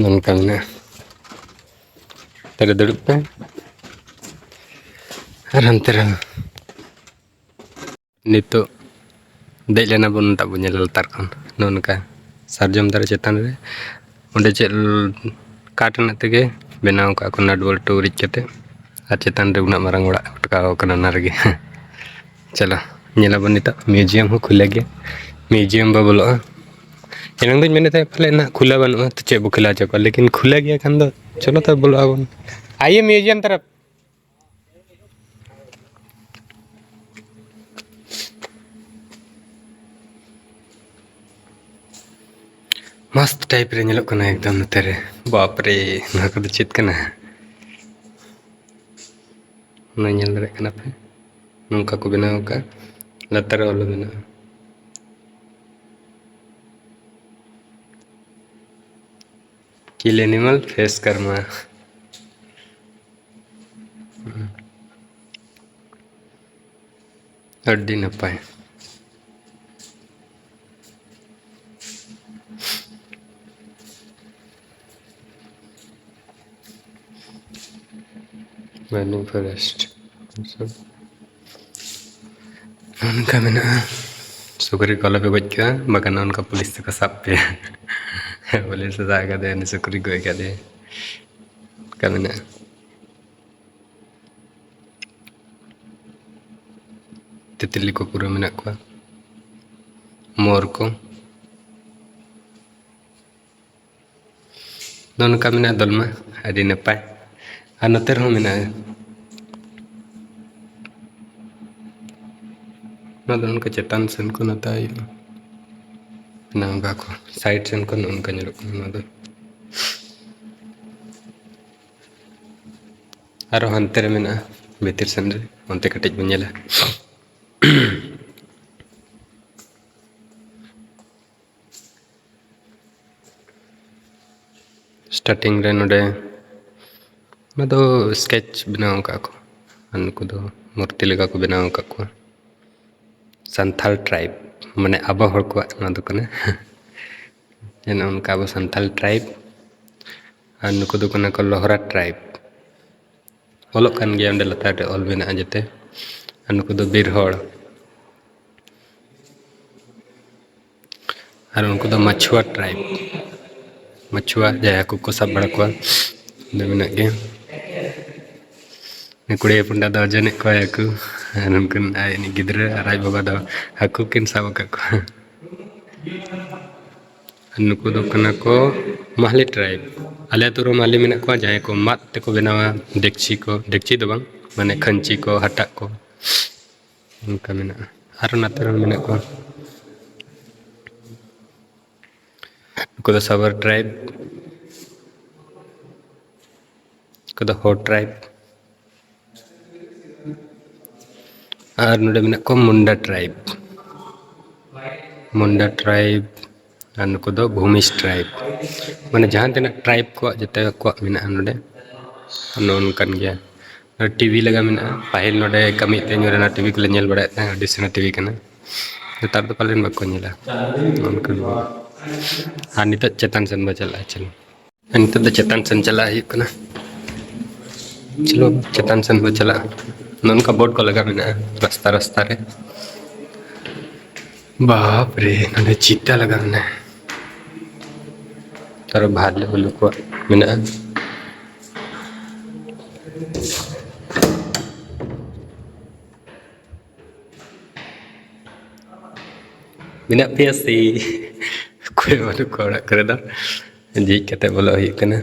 ᱱᱚᱝᱠᱟ ᱢᱮᱱᱟᱜᱼᱟ᱾ ᱛᱟᱦᱞᱮ ᱫᱩᱲᱩᱵ ᱯᱮ᱾ ᱟᱨ ᱦᱟᱱᱛᱮ ᱨᱮᱦᱚᱸ᱾ ᱱᱤᱛᱚᱜ ᱫᱮᱡ ᱞᱮᱱᱟ ᱵᱚᱱ, ᱱᱤᱛᱚᱜ ᱵᱚᱱ ᱧᱮᱞᱟ ᱞᱟᱛᱟᱨ ᱠᱷᱚᱱ ᱱᱚᱜᱼᱚ ᱱᱚᱝᱠᱟ ᱥᱟᱨᱡᱚᱢ ᱫᱟᱨᱮ ᱪᱮᱛᱟᱱ ᱨᱮ, ᱚᱸᱰᱮ ᱪᱮᱫ ᱠᱟᱴ ᱨᱮᱱᱟᱜ ᱛᱮᱜᱮ ᱵᱮᱱᱟᱣ ᱠᱟᱜᱼᱟ ᱠᱚ, ᱱᱟᱴ ᱵᱚᱞᱴᱩ ᱩᱨᱤᱡ ᱠᱟᱛᱮ, ᱟᱨ ᱪᱮᱛᱟᱱ ᱨᱮ ᱩᱱᱟᱹᱜ ᱢᱟᱨᱟᱝ ᱚᱲᱟᱜ ᱟᱴᱠᱟᱣ ᱠᱟᱱᱟ ᱚᱱᱟ ᱨᱮᱜᱮ᱾ ᱪᱚᱞᱚ ᱧᱮᱞᱟᱵᱚᱱ ᱱᱤᱛᱚᱜ, museum ᱦᱚᱸ ᱠᱷᱩᱞᱟᱹ ᱜᱮᱭᱟ, museum ᱵᱚ ᱵᱚᱞᱚᱜᱼᱟ᱾ ᱮᱱᱟᱝ ᱫᱚᱧ ᱢᱮᱱᱮᱫ ᱛᱟᱦᱮᱸᱫ ᱯᱟᱞᱮ ᱱᱟᱜ ᱠᱷᱩᱞᱟᱹ ᱵᱟᱹᱱᱩᱜᱼᱟ, ᱛᱚ ᱪᱮᱫ ᱵᱚ ᱠᱷᱩᱞᱟᱹ ᱦᱚᱪᱚ ᱠᱚᱣᱟ, ᱞᱮᱠᱤᱱ ᱠᱷᱩᱞᱟᱹ ᱜᱮᱭᱟ ᱠᱷᱟᱱ ᱫᱚ ᱪᱚᱞᱚ ᱛᱚᱵᱮ ᱵᱚᱞᱚᱜ ᱟᱵᱚᱱ᱾ ᱟᱭᱮ museum ᱛᱚᱨᱚᱯ᱾ ᱢᱚᱥᱛ type ᱨᱮ ᱧᱮᱞᱚᱜ ᱠᱟᱱᱟ ᱮᱠᱫᱚᱢ ᱱᱚᱛᱮ ᱨᱮ᱾ ᱵᱟᱯ ᱨᱮ, ᱱᱚᱣᱟ ᱠᱚᱫᱚ ᱪᱮᱫ ᱠᱟᱱᱟ? ᱚᱱᱟ ᱧᱮᱞ ᱫᱟᱲᱮᱭᱟᱜ ᱠᱟᱱᱟ ᱯᱮ, ᱱᱚᱝᱠᱟ ᱠᱚ ᱵᱮᱱᱟᱣ ᱟᱠᱟᱫᱼᱟ, ᱞᱟᱛᱟᱨ ᱨᱮ ᱚᱞ ᱢᱮᱱᱟᱜᱼᱟ᱾ Kill animal, face karma. ᱟᱹᱰᱤ ᱱᱟᱯᱟᱭ᱾ ᱵᱟᱨᱱᱤᱝ ᱯᱷᱚᱨᱮᱥᱴ᱾ ᱚᱱᱠᱟ ᱢᱮᱱᱟᱜᱼᱟ, ᱥᱩᱠᱨᱤ ᱠᱚ ᱟᱞᱚᱯᱮ ᱜᱚᱡ ᱠᱚᱣᱟ, ᱵᱟᱠᱷᱟᱱ ᱚᱱᱠᱟ ᱯᱩᱞᱤᱥ ᱛᱮᱠᱚ ᱥᱟᱵ ᱯᱮᱭᱟ᱾ ᱯᱩᱞᱤᱥ ᱮ ᱥᱟᱵ ᱠᱟᱫᱮᱭᱟ, ᱩᱱᱤ ᱥᱩᱠᱨᱤ ᱜᱚᱡ ᱠᱟᱫᱮᱭᱟ᱾ ᱚᱱᱠᱟ ᱢᱮᱱᱟᱜᱼᱟ᱾ ᱛᱤᱛᱨᱤ ᱠᱚ ᱯᱩᱨᱟᱹ ᱢᱮᱱᱟᱜ ᱠᱚᱣᱟ, ᱢᱚᱨ ᱠᱚ᱾ ᱱᱚᱜᱼᱚ ᱱᱚᱝᱠᱟ ᱢᱮᱱᱟᱜᱼᱟ ᱫᱚᱞᱢᱟ, ᱟᱹᱰᱤ ᱱᱟᱯᱟᱭ᱾ ᱟᱨ ᱱᱚᱛᱮ ᱨᱮᱦᱚᱸ ᱢᱮᱱᱟᱜᱼᱟ᱾ ᱱᱚᱣᱟ ᱫᱚ ᱚᱱᱠᱟ ᱪᱮᱛᱟᱱ ᱥᱮᱱ ᱠᱷᱚᱱ ᱦᱟᱛᱟᱣ ᱦᱩᱭᱩᱜᱼᱟ᱾ ᱚᱱᱮ ᱚᱱᱠᱟ ᱠᱚ ᱥᱟᱭᱤᱰ ᱥᱮᱱ ᱠᱷᱚᱱ ᱚᱱᱠᱟ ᱧᱮᱞᱚᱜ ᱠᱟᱱᱟ ᱱᱚᱣᱟ ᱫᱚ᱾ ᱟᱨᱚ ᱦᱟᱱᱛᱮ ᱨᱮ ᱢᱮᱱᱟᱜᱼᱟ, ᱵᱷᱤᱛᱤᱨ ᱥᱮᱱ ᱨᱮ, ᱚᱱᱛᱮ ᱠᱟᱹᱴᱤᱡ ᱵᱚᱱ ᱧᱮᱞᱟ᱾ ᱥᱴᱟᱨᱴᱤᱝ ᱨᱮ ᱱᱚᱰᱮ, ᱱᱚᱣᱟ ᱫᱚ ᱥᱠᱮᱪ ᱵᱮᱱᱟᱣ ᱟᱠᱟᱫ ᱠᱚ, ᱟᱨ ᱱᱩᱠᱩ ᱫᱚ ᱢᱩᱨᱛᱤ ᱞᱮᱠᱟ ᱠᱚ ᱵᱮᱱᱟᱣ ᱟᱠᱟᱫ ᱠᱚᱣᱟ᱾ ᱥᱟᱱᱛᱷᱟᱞ ᱴᱨᱟᱭᱤᱵᱽ, ᱢᱟᱱᱮ ᱟᱵᱚ ᱦᱚᱲ ᱠᱚᱣᱟᱜ ᱱᱚᱣᱟ ᱫᱚ ᱠᱟᱱᱟ᱾ ᱡᱮ ᱱᱚᱜᱼᱚ ᱱᱚᱝᱠᱟ ᱟᱵᱚ ᱥᱟᱱᱛᱷᱟᱞ ᱴᱨᱟᱭᱤᱵᱽ, ᱟᱨ ᱱᱩᱠᱩ ᱫᱚ ᱠᱟᱱᱟ ᱠᱚ ᱞᱳᱦᱨᱟ ᱴᱨᱟᱭᱤᱵᱽ᱾ ᱚᱞᱚᱜ ᱠᱟᱱ ᱜᱮᱭᱟ, ᱚᱸᱰᱮ ᱞᱟᱛᱟᱨ ᱨᱮ ᱚᱞ ᱢᱮᱱᱟᱜᱼᱟ ᱡᱮᱛᱮ᱾ ᱟᱨ ᱱᱩᱠᱩ ᱫᱚ ᱵᱤᱨ ᱦᱚᱲ᱾ ᱟᱨ ᱩᱱᱠᱩ ᱫᱚ ᱢᱟᱪᱷᱩᱣᱟ ᱴᱨᱟᱭᱤᱵᱽ, ᱢᱟᱪᱷᱩᱣᱟ, ᱡᱟᱦᱟᱸᱭ ᱦᱟᱹᱠᱩ ᱠᱚ ᱥᱟᱵ ᱵᱟᱲᱟ ᱠᱚᱣᱟ, ᱚᱸᱰᱮ ᱢᱮᱱᱟᱜ ᱜᱮᱭᱟ᱾ ᱩᱱᱤ ᱠᱩᱲᱤ ᱦᱚᱯᱚᱱ ᱴᱟᱜ ᱫᱚ ᱳᱡᱚᱱᱮᱫ ᱠᱚᱣᱟᱭ ᱦᱟᱹᱠᱩ, ᱟᱨ ᱩᱱᱠᱤᱱ ᱟᱡ ᱨᱤᱱᱤᱡ ᱜᱤᱫᱽᱨᱟᱹ ᱟᱨ ᱟᱡ ᱵᱟᱵᱟ ᱫᱚ ᱦᱟᱹᱠᱩ ᱠᱤᱱ ᱥᱟᱵ ᱟᱠᱟᱫ ᱠᱚᱣᱟ᱾ ᱟᱨ ᱱᱩᱠᱩ ᱫᱚ ᱠᱟᱱᱟ ᱠᱚ ᱢᱟᱦᱞᱤ ᱴᱨᱟᱭᱤᱵᱽ᱾ ᱟᱞᱮ ᱟᱹᱛᱩ ᱨᱮᱦᱚᱸ ᱢᱟᱦᱞᱤ ᱢᱮᱱᱟᱜ ᱠᱚᱣᱟ, ᱡᱟᱦᱟᱸᱭ ᱠᱚ ᱢᱟᱫ ᱛᱮᱠᱚ ᱵᱮᱱᱟᱣᱟ ᱰᱮᱠᱪᱤ ᱠᱚ, ᱰᱮᱠᱪᱤ ᱫᱚ ᱵᱟᱝ, ᱢᱟᱱᱮ ᱠᱷᱟᱹᱧᱪᱤ ᱠᱚ, ᱦᱟᱴᱟᱜ ᱠᱚ, ᱚᱱᱠᱟ ᱢᱮᱱᱟᱜᱼᱟ᱾ ᱟᱨ ᱱᱚᱛᱮ ᱨᱮᱦᱚᱸ ᱢᱮᱱᱟᱜ ᱠᱚᱣᱟ᱾ ᱱᱩᱠᱩ ᱫᱚ ᱥᱟᱵᱟᱨ ᱴᱨᱟᱭᱤᱵᱽ, ᱱᱩᱠᱩ ᱫᱚ ᱦᱳ ᱴᱨᱟᱭᱤᱵᱽ᱾ ᱟᱨ ᱱᱚᱰᱮ ᱢᱮᱱᱟᱜ ᱠᱚᱣᱟ ᱢᱩᱱᱰᱟ ᱴᱨᱟᱭᱤᱵᱽ, ᱢᱩᱱᱰᱟ ᱴᱨᱟᱭᱤᱵᱽ᱾ ᱟᱨ ᱱᱩᱠᱩ ᱫᱚ ᱵᱷᱩᱢᱤᱡᱽ ᱴᱨᱟᱭᱤᱵᱽ, ᱢᱟᱱᱮ ᱡᱟᱦᱟᱸ ᱛᱤᱱᱟᱹᱜ ᱴᱨᱟᱭᱤᱵᱽ ᱠᱚᱣᱟᱜ ᱡᱚᱛᱚ ᱠᱚᱣᱟᱜ ᱢᱮᱱᱟᱜᱼᱟ ᱱᱚᱰᱮ᱾ ᱱᱚᱜᱼᱚ ᱱᱚᱝᱠᱟᱱ ᱜᱮᱭᱟ᱾ ᱴᱤᱵᱷᱤ ᱞᱟᱜᱟ ᱢᱮᱱᱟᱜᱼᱟ᱾ ᱯᱟᱹᱦᱤᱞ ᱱᱚᱰᱮ ᱠᱟᱹᱢᱤ ᱛᱮ ᱧᱩᱨ ᱮᱱᱟ, ᱴᱤᱵᱷᱤ ᱠᱚᱞᱮ ᱧᱮᱞ ᱵᱟᱲᱟᱭᱮᱫ ᱛᱟᱦᱮᱸᱫ, ᱟᱹᱰᱤ ᱥᱮᱬᱟ ᱴᱤᱵᱷᱤ ᱠᱟᱱᱟ᱾ ᱱᱮᱛᱟᱨ ᱫᱚ ᱯᱟᱞᱮᱱ ᱵᱟᱠᱚ ᱧᱮᱞᱟ᱾ ᱚᱱᱠᱟ ᱜᱮ᱾ ᱟᱨ ᱱᱤᱛᱚᱜ ᱪᱮᱛᱟᱱ ᱥᱮᱱ ᱵᱚ ᱪᱟᱞᱟᱜᱼᱟ, ᱪᱚᱞᱚ᱾ ᱱᱤᱛᱚᱜ ᱫᱚ ᱪᱮᱛᱟᱱ ᱥᱮᱱ ᱪᱟᱞᱟᱜ ᱦᱩᱭᱩᱜ ᱠᱟᱱᱟ᱾ ᱪᱚᱞᱚ, ᱪᱮᱛᱟᱱ ᱥᱮᱱ ᱵᱚ ᱪᱟᱞᱟᱜᱼᱟ᱾ ᱱᱚᱜᱼᱚ ᱱᱚᱝᱠᱟ ᱵᱳᱨᱰ ᱠᱚ ᱞᱟᱜᱟᱣ ᱢᱮᱱᱟᱜᱼᱟ ᱨᱟᱥᱛᱟ ᱨᱟᱥᱛᱟ ᱨᱮ᱾ ᱵᱟᱯ ᱨᱮ, ᱱᱚᱰᱮ ᱪᱤᱛᱟ ᱞᱟᱜᱟᱣ ᱢᱮᱱᱟᱜᱼᱟ᱾ ᱟᱨᱚ ᱵᱷᱟᱞᱮ ᱵᱷᱟᱞᱮ ᱠᱚᱣᱟᱜ ᱢᱮᱱᱟᱜᱼᱟ᱾ ᱢᱮᱱᱟᱜ ᱯᱮᱭᱟ ᱥᱮ? ᱚᱠᱚᱭ ᱵᱟᱹᱱᱩᱜ ᱠᱚᱣᱟ ᱚᱲᱟᱜ ᱠᱚᱨᱮ ᱫᱚ᱾ ᱡᱷᱤᱡ ᱠᱟᱛᱮ ᱵᱚᱞᱚᱜ ᱦᱩᱭᱩᱜ ᱠᱟᱱᱟ᱾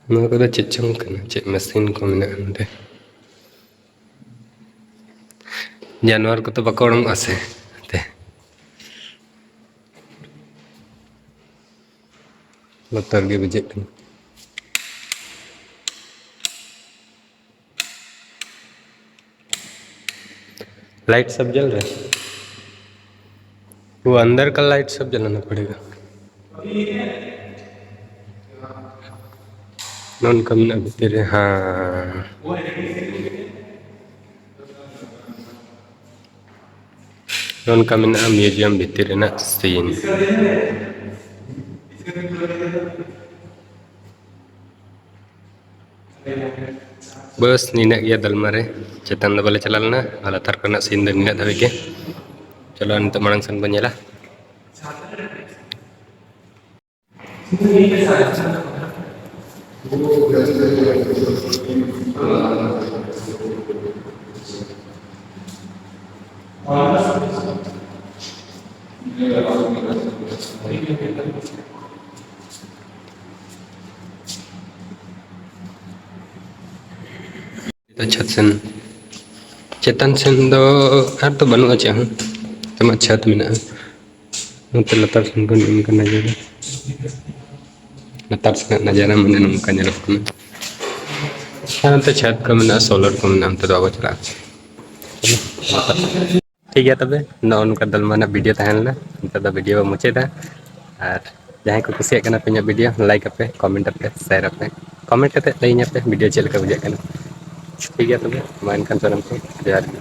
ᱱᱚᱣᱟ ᱠᱚᱫᱚ ᱪᱮᱫ ᱪᱚᱝ ᱠᱟᱱᱟ? ᱪᱮᱫ ᱢᱮᱥᱤᱱ ᱠᱚ ᱢᱮᱱᱟᱜᱼᱟ ᱱᱚᱰᱮ? ᱡᱟᱱᱣᱟᱨ ᱠᱚᱫᱚ ᱵᱟᱠᱚ ᱩᱰᱩᱝᱚᱜᱼᱟ ᱥᱮ? ᱛᱮ᱾ ᱵᱚᱛᱚᱨ ᱜᱮ ᱵᱩᱡᱷᱟᱹᱜ ᱠᱟᱱᱟ᱾ लाइट सब जल रहा है? वो अंदर का लाइट सब जलाना पड़ेगा। नॉन कम ना तेरे, हाँ। ᱱᱚᱝᱠᱟ ᱢᱮᱱᱟᱜᱼᱟ ᱢᱤᱭᱩᱡᱤᱭᱟᱢ ᱵᱷᱤᱛᱤᱨ ᱨᱮᱱᱟᱜ ᱥᱤᱱ᱾ ᱵᱟᱥ, ᱱᱤᱱᱟᱹᱜ ᱜᱮᱭᱟ ᱫᱟᱞᱢᱟ ᱨᱮ᱾ ᱪᱮᱛᱟᱱ ᱫᱚ ᱵᱟᱞᱮ ᱪᱟᱞᱟᱣ ᱞᱮᱱᱟ, ᱟᱨ ᱞᱟᱛᱟᱨ ᱠᱚᱨᱮᱱᱟᱜ ᱥᱤᱱ ᱫᱚ ᱱᱤᱱᱟᱹᱜ ᱫᱷᱟᱹᱵᱤᱡ ᱜᱮ᱾ ᱪᱚᱞᱚ, ᱱᱤᱛᱚᱜ ᱢᱟᱲᱟᱝ ᱥᱮᱱ ᱵᱚᱱ ᱧᱮᱞᱟ᱾ ᱪᱷᱟᱛ ᱥᱮᱱ, ᱪᱮᱛᱟᱱ ᱥᱮᱱ ᱫᱚ ᱟᱨ ᱫᱚ ᱵᱟᱹᱱᱩᱜᱼᱟ ᱪᱮᱫ ᱦᱚᱸ, ᱛᱮᱢᱟ ᱪᱷᱟᱛ ᱢᱮᱱᱟᱜᱼᱟ᱾ ᱱᱚᱛᱮ ᱞᱟᱛᱟᱨ ᱥᱮᱱ ᱠᱷᱚᱱ ᱱᱚᱝᱠᱟ ᱱᱟᱡᱟᱨᱟ, ᱞᱟᱛᱟᱨ ᱥᱮᱱᱟᱜ ᱱᱟᱡᱟᱨᱟ ᱢᱟᱱᱮ ᱱᱚᱝᱠᱟ ᱧᱮᱞᱚᱜ ᱠᱟᱱᱟ᱾ ᱟᱨ ᱱᱚᱛᱮ ᱪᱷᱟᱛ ᱠᱚ ᱢᱮᱱᱟᱜᱼᱟ, ᱥᱳᱞᱟᱨ ᱠᱚ ᱢᱮᱱᱟᱜᱼᱟ, ᱚᱱᱛᱮ ᱫᱚ ᱵᱟᱵᱚ ᱪᱟᱞᱟᱜᱼᱟ᱾ ᱴᱷᱤᱠ ᱜᱮᱭᱟ, ᱛᱚᱵᱮ ᱱᱚᱜᱼᱚ ᱱᱚᱝᱠᱟ ᱫᱚᱞᱢᱟ ᱨᱮᱱᱟᱜ ᱵᱷᱤᱰᱤᱭᱳ ᱛᱟᱦᱮᱸ ᱞᱮᱱᱟ᱾ ᱱᱤᱛᱚᱜ ᱫᱚ ᱵᱷᱤᱰᱤᱭᱳ ᱵᱚ ᱢᱩᱪᱟᱹᱫᱟ᱾ ᱟᱨ ᱡᱟᱦᱟᱸᱭ ᱠᱚ ᱠᱩᱥᱤᱭᱟᱜ ᱠᱟᱱᱟ ᱯᱮ ᱤᱧᱟᱹᱜ ᱵᱷᱤᱰᱤᱭᱳ, ᱞᱟᱭᱤᱠ ᱟᱯᱮ, ᱠᱚᱢᱮᱱᱴ ᱟᱯᱮ, ᱥᱮᱭᱟᱨ ᱟᱯᱮ᱾ ᱠᱚᱢᱮᱱᱴ ᱠᱟᱛᱮ ᱞᱟᱹᱭᱟᱹᱧᱟ ᱯᱮ ᱵᱷᱤᱰᱤᱭᱳ ᱪᱮᱫ ᱞᱮᱠᱟ ᱵᱩᱡᱷᱟᱹᱜ ᱠᱟᱱᱟ᱾ ᱴᱷᱤᱠ ᱜᱮᱭᱟ ᱛᱚᱵᱮ, ᱢᱟ ᱮᱱᱠᱷᱟᱱ ᱥᱟᱱᱟᱢ ᱠᱚ ᱡᱚᱦᱟᱨ ᱜᱮ᱾